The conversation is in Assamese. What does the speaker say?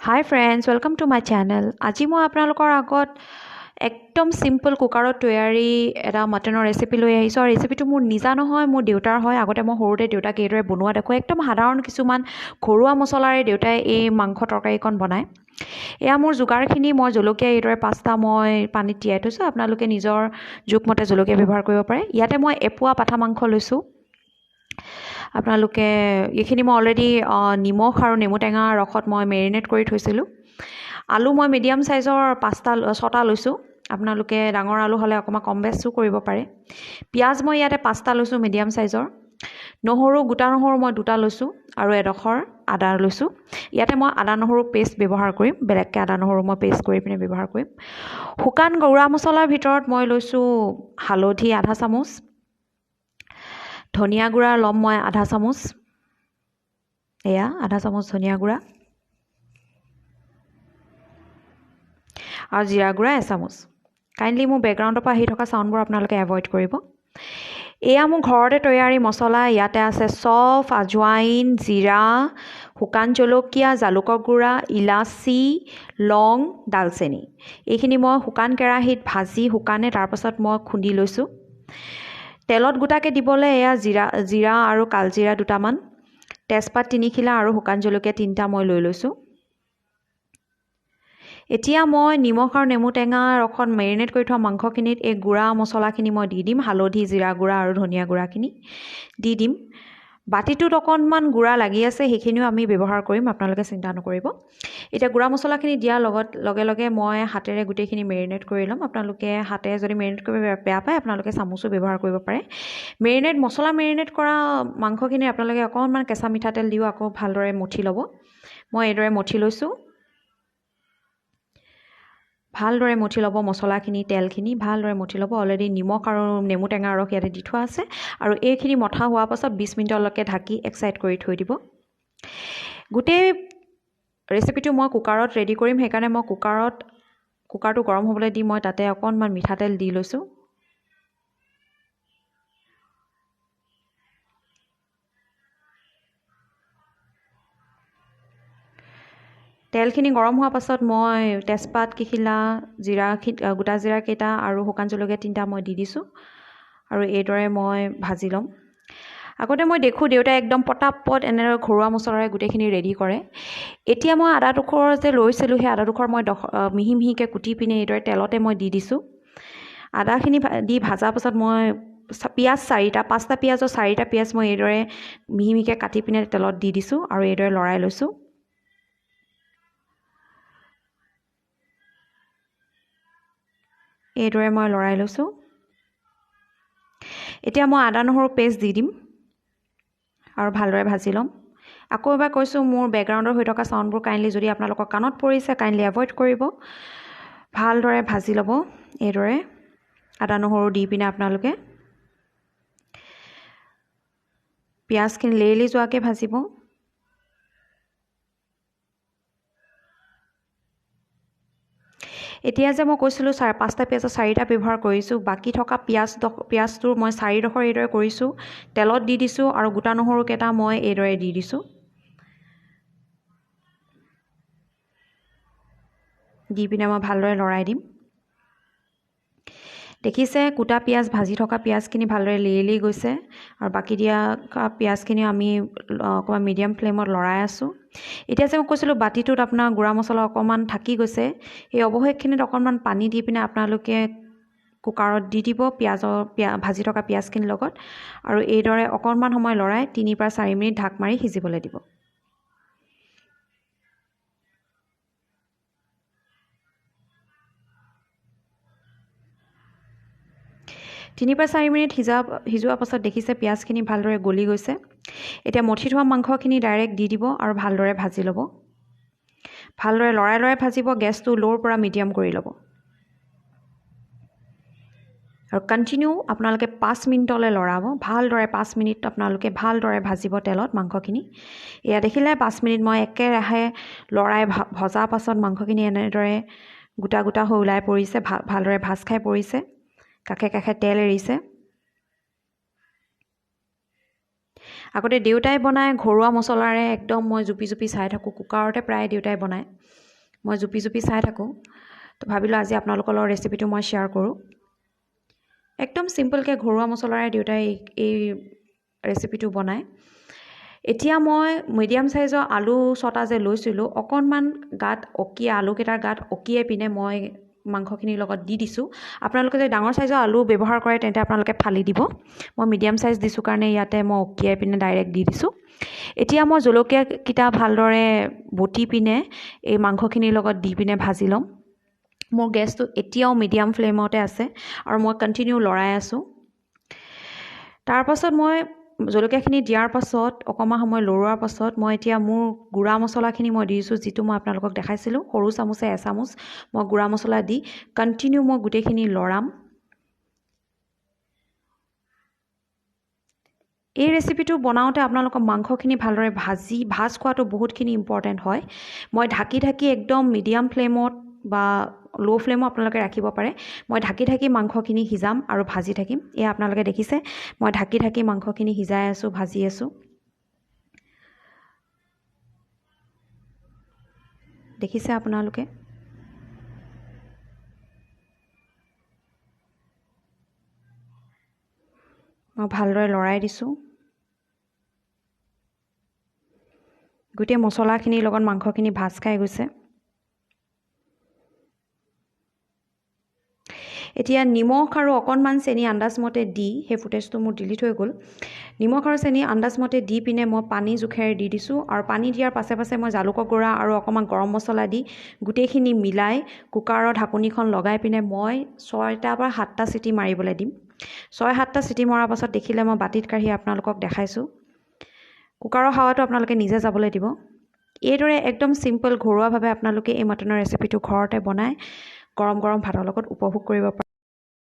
Hi friends, welcome to my channel. আজি মই আপোনালোকৰ আগত একদম চিম্পল কুকাৰত তৈয়াৰী এটা মটনৰ ৰেচিপি লৈ আহিছোঁ। আৰু ৰেচিপিটো মোৰ নিজা নহয়, মোৰ দেউতাৰ হয়। আগতে মই সৰুতে দেউতাক এইদৰে বনোৱা দেখোঁ। একদম সাধাৰণ কিছুমান ঘৰুৱা মছলাৰে দেউতাই এই মাংস তৰকাৰীকণ বনায়। এয়া মোৰ যোগাৰখিনি। মই জলকীয়া এইদৰে 5টা মই পানীত তিয়াই থৈছোঁ। আপোনালোকে নিজৰ জোখমতে জলকীয়া ব্যৱহাৰ কৰিব পাৰে। ইয়াতে মই এপোৱা পাঠা মাংস লৈছোঁ। আপোনালোকে এইখিনি মই অলৰেডি নিমখ আৰু নেমু টেঙা ৰসত মই মেৰিনেট কৰি থৈছিলোঁ। আলু মই মিডিয়াম চাইজৰ 6টা লৈছোঁ। আপোনালোকে ডাঙৰ আলু হ'লে অকণমান কম বেছো কৰিব পাৰে। পিঁয়াজ মই ইয়াতে 5টা লৈছোঁ মিডিয়াম চাইজৰ। নহৰু, গোটা নহৰু মই 2টা লৈছোঁ আৰু এডোখৰ আদা লৈছোঁ। ইয়াতে মই আদা নহৰু পেষ্ট ব্যৱহাৰ কৰিম, বেলেগকৈ আদা নহৰু মই পেষ্ট কৰি পিনে ব্যৱহাৰ কৰিম। শুকান গুড়া মছলাৰ ভিতৰত মই লৈছোঁ হালধি আধা চামুচ, ধনিয়া গুড়া ল'ম মই আধা চামুচ, এয়া আধা চামুচ ধনিয়া গুড়া আৰু জিৰা গুড়া এচামুচ। কাইণ্ডলি মোৰ বেকগ্ৰাউণ্ডৰ পৰা আহি থকা চাউণ্ডবোৰ আপোনালোকে এভইড কৰিব। এয়া মোৰ ঘৰতে তৈয়াৰী মছলা। ইয়াতে আছে চফ, আজৱাইন, জিৰা, শুকান জলকীয়া, জালুকৰ গুড়া, ইলাচি, লং, ডালচেনি। এইখিনি মই শুকান কেৰাহীত ভাজি শুকানে তাৰপাছত মই খুন্দি লৈছোঁ। তেলত গোটাকৈ দিবলৈ এয়া জিৰা আৰু কালজিৰা 2টামান, তেজপাত 3 খিলা আৰু শুকান জলকীয়া 3টা মই লৈ লৈছোঁ। এতিয়া মই নিমখ আৰু নেমু টেঙা ৰসত মেৰিনেট কৰি থোৱা মাংসখিনিত এই গুড়া মছলাখিনি মই দি দিম। হালধি, জিৰা গুড়া আৰু ধনিয়া গুড়াখিনি দি দিম। বাতিটোত অকণমান গুড়া লাগি আছে, সেইখিনিও আমি ব্যৱহাৰ কৰিম, আপোনালোকে চিন্তা নকৰিব। এতিয়া গুড়া মছলাখিনি দিয়াৰ লগে লগে মই হাতেৰে গোটেইখিনি মেৰিনেট কৰি ল'ম। আপোনালোকে হাতেৰে যদি মেৰিনেট কৰিব বেয়া পায়, আপোনালোকে চামুচো ব্যৱহাৰ কৰিব পাৰে। মছলা মেৰিনেট কৰা মাংসখিনি আপোনালোকে অকণমান কেঁচা মিঠাতেল দিও আকৌ ভালদৰে মঠি ল'ব। মই এইদৰে মঠি লৈছোঁ। ভালদৰে মঠি ল'ব মছলাখিনি, তেলখিনি ভালদৰে মঠি ল'ব। অলৰেডি নিমখ আৰু নেমু টেঙা ৰস ইয়াতে দি থোৱা আছে। আৰু এইখিনি মঠা হোৱাৰ পাছত 20 মিনিটলৈকে ঢাকি এক চাইড কৰি থৈ দিব। গোটেই ৰেচিপিটো মই কুকাৰত ৰেডি কৰিম, সেইকাৰণে মই কুকাৰটো গৰম হ'বলৈ দি মই তাতে অকণমান মিঠাতেল দি লৈছোঁ। তেলখিনি গৰম হোৱাৰ পাছত মই তেজপাত কেইখিলা, গোটা জিৰা কেইটা আৰু শুকান জলকীয়া 3টা মই দি দিছোঁ আৰু এইদৰে মই ভাজি ল'ম। আগতে মই দেখোঁ দেউতাই একদম পটাপট এনেদৰে ঘৰুৱা মছলাৰে গোটেইখিনি ৰেডি কৰে। এতিয়া মই আদা ডোখৰ যে লৈছিলোঁ, সেই আদা ডোখৰ মই মিহি মিহিকৈ কুটি পিনে এইদৰে তেলতে মই দি দিছোঁ। আদাখিনি দি ভজাৰ পাছত মই পিঁয়াজ 5টা পিঁয়াজৰ 4টা পিঁয়াজ মই এইদৰে মিহি মিহিকৈ কাটি পিনে তেলত দি দিছোঁ আৰু এইদৰে লৰাই লৈছোঁ। এইদৰে মই লৰাই লৈছোঁ। এতিয়া মই আদা নহৰু পেষ্ট দি দিম আৰু ভালদৰে ভাজি ল'ম। আকৌ এবাৰ কৈছোঁ, মোৰ বেকগ্ৰাউণ্ডৰ হৈ থকা চাউণ্ডবোৰ কাইণ্ডলি যদি আপোনালোকৰ কাণত পৰিছে কাইণ্ডলি এভইড কৰিব। ভালদৰে ভাজি ল'ব এইদৰে আদা নহৰু দি পিনে। আপোনালোকে পিঁয়াজখিনি লেৰেলি যোৱাকৈ ভাজিব। এতিয়া যে মই কৈছিলোঁ 5টা পিঁয়াজৰ 4টা ব্যৱহাৰ কৰিছোঁ, বাকী থকা পিঁয়াজটোৰ মই 4ডোখৰ এইদৰে কৰিছোঁ, তেলত দি দিছোঁ আৰু গোটা নহৰুকেইটা মই এইদৰে দি দিছোঁ। দি পিনে মই ভালদৰে লৰাই দিম। দেখিছে গোটা পিঁয়াজ ভাজি থকা পিঁয়াজখিনি ভালদৰে লেৰেলি গৈছে আৰু বাকী দিয়া পিঁয়াজখিনিও আমি অকণমান মিডিয়াম ফ্লেমত লৰাই আছোঁ। এতিয়া যে মই কৈছিলোঁ বাতিটোত আপোনাৰ গুড়া মছলা অকণমান থাকি গৈছে, এই অৱশেষখিনিত অকণমান পানী দি পিনে আপোনালোকে কুকাৰত দি দিব ভাজি থকা পিঁয়াজখিনিৰ লগত আৰু এইদৰে অকণমান সময় লৰাই 3 পৰা 4 মিনিট ঢাক মাৰি সিজিবলৈ দিব। 3 পৰা 4 মিনিট সিজোৱাৰ পাছত দেখিছে পিঁয়াজখিনি ভালদৰে গলি গৈছে। এতিয়া মঠি থোৱা মাংসখিনি ডাইৰেক্ট দি দিব আৰু ভালদৰে ভাজি ল'ব। ভালদৰে লৰাই লৰাই ভাজিব। গেছটো ল'ৰ পৰা মিডিয়াম কৰি ল'ব আৰু কণ্টিনিউ আপোনালোকে 5 মিনিটলৈ লৰাব। ভালদৰে 5 মিনিট আপোনালোকে ভালদৰে ভাজিব তেলত মাংসখিনি। এয়া দেখিলে 5 মিনিট মই একেৰাহে লৰাই ভজাৰ পাছত মাংসখিনি এনেদৰে গোটা গোটা হৈ ওলাই পৰিছে, ভালদৰে ভাজ খাই পৰিছে, কাষে কাষে তেল এৰিছে। আগতে দেউতাই বনায় ঘৰুৱা মছলাৰে, একদম মই জুপি জুপি চাই থাকোঁ। কুকাৰতে প্ৰায় দেউতাই বনায়, মই জুপি জুপি চাই থাকোঁ। তো ভাবিলোঁ আজি আপোনালোকৰ লগত ৰেচিপিটো মই শ্বেয়াৰ কৰোঁ। একদম চিম্পলকৈ ঘৰুৱা মছলাৰে দেউতাই এই ৰেচিপিটো বনায়। এতিয়া মই মিডিয়াম চাইজৰ আলু 6টা যে লৈছিলোঁ, অকণমান গাত অকিয়াই, আলুকেইটাৰ গাত অকিয়াই পিনে মই মাংসখিনিৰ লগত দি দিছোঁ। আপোনালোকে যদি ডাঙৰ চাইজৰ আলু ব্যৱহাৰ কৰে তেন্তে আপোনালোকে ফালি দিব। মই মিডিয়াম চাইজ দিছোঁ কাৰণে ইয়াতে মই অকিয়াই পিনে ডাইৰেক্ট দি দিছোঁ। এতিয়া মই জলকীয়াকেইটা ভালদৰে বটি পিনে এই মাংসখিনিৰ লগত দি পিনে ভাজি ল'ম। মোৰ গেছটো এতিয়াও মিডিয়াম ফ্লেমতে আছে আৰু মই কণ্টিনিউ লৰাই আছোঁ। তাৰপাছত মই জলকীয়াখিনি দিয়াৰ পাছত অকণমান সময় লৰোৱাৰ পাছত মই এতিয়া মোৰ গুড়া মছলাখিনি মই দিছোঁ, যিটো মই আপোনালোকক দেখাইছিলোঁ। সৰু চামুচে এচামুচ মই গুড়া মছলা দি কণ্টিনিউ মই গোটেইখিনি লৰাম। এই ৰেচিপিটো বনাওঁতে আপোনালোকৰ মাংসখিনি ভালদৰে ভাজ খোৱাটো বহুতখিনি ইম্পৰ্টেণ্ট হয়। মই ঢাকি ঢাকি একদম মিডিয়াম ফ্লেমত বা ল' ফ্লেমো আপোনালোকে ৰাখিব পাৰে। মই ঢাকি ঢাকি মাংসখিনি সিজাম আৰু ভাজি থাকিম। এয়া আপোনালোকে দেখিছে, মই ঢাকি ঢাকি মাংসখিনি সিজাই আছোঁ, ভাজি আছোঁ। দেখিছে আপোনালোকে? মই ভালদৰে লৰাই দিছোঁ। গোটেই মছলাখিনিৰ লগত মাংসখিনি ভাজ খাই গৈছে। এতিয়া নিমখ আৰু অকণমান চেনি আন্দাজমতে দি, সেই ফুটেজটো মোৰ ডিলিট হৈ গ'ল। নিমখ আৰু চেনি আন্দাজমতে দি পিনে মই পানী জোখেৰে দি দিছোঁ। আৰু পানী দিয়াৰ পাছে পাছে মই জালুকৰ গুড়া আৰু অকণমান গৰম মছলা দি গোটেইখিনি মিলাই কুকাৰৰ ঢাকনিখন লগাই পিনে মই 6টা বা 7টা চিটি মাৰিবলৈ দিম। 6-7টা চিটি মৰাৰ পাছত দেখিলে মই বাতিত কাঢ়ি আপোনালোকক দেখাইছোঁ। কুকাৰৰ হাৱাটো আপোনালোকে নিজে যাবলৈ দিব। এইদৰে একদম চিম্পল ঘৰুৱাভাৱে আপোনালোকে এই মটনৰ ৰেচিপিটো ঘৰতে বনাই গৰম গৰম ভাতৰ লগত উপভোগ কৰিব পাৰে।